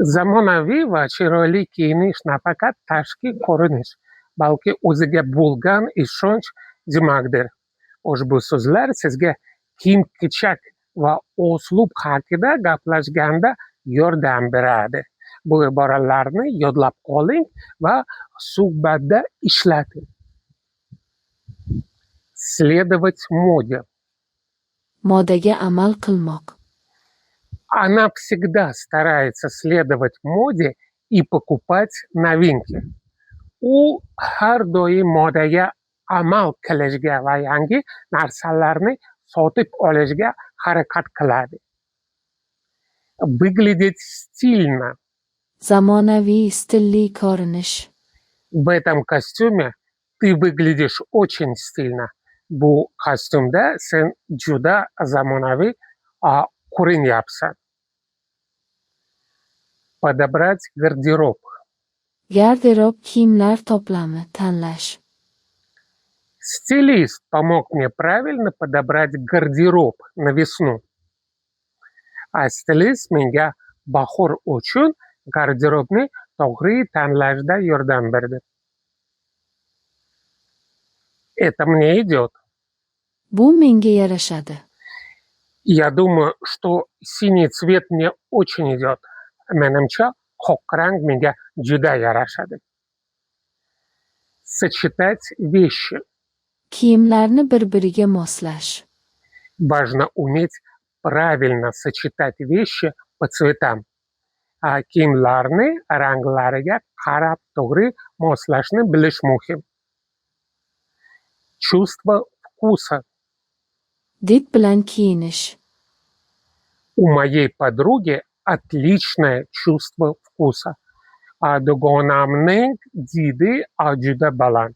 Zamonaviy va chiroyli kiyinish nafaqat tashqi ko'rinish, balki o'ziga bo'lgan ishonch demakdir. Ushbu so'zlar sizga kiyim-kechak va uslub haqida gaplashganda yordam beradi. Bu iboralarni yodlab qoling va suhbatda ishlating. Следовать моде. Modaga amal qilmoq. Она всегда старается следовать моде и покупать новинки. U har doim modaga amal qilishga va yangi narsalarni sotib olishga harakat qiladi. Выглядеть стильно. Zamonaviy, stilli ko'rinish. В этом костюме ты выглядишь очень стильно. Bu kostyumda sen juda zamonaviy ko'rinyapsan. Подобрать гардероб. Garderob kiyimlar to'plami tanlash. Стилист помог мне правильно подобрать гардероб на весну. A stilist menga bahor uchun garderobni to'g'ri tanlashda yordam berdi. Это мне идет. Bu menga yarashadi. Я думаю, что синий цвет мне очень идет. Menimcha, oq rang menga juda yarashadi. Сочетать вещи. Kiyimlarni bir-biriga moslash. Важно уметь правильно сочетать вещи по цветам. A kiyimlarni ranglariga qarab to'g'ri moslashni bilish muhim. Чувство вкуса. Did bilan kiyinish. У моей подруги отличное чувство вкуса. A dugonamning didi juda baland.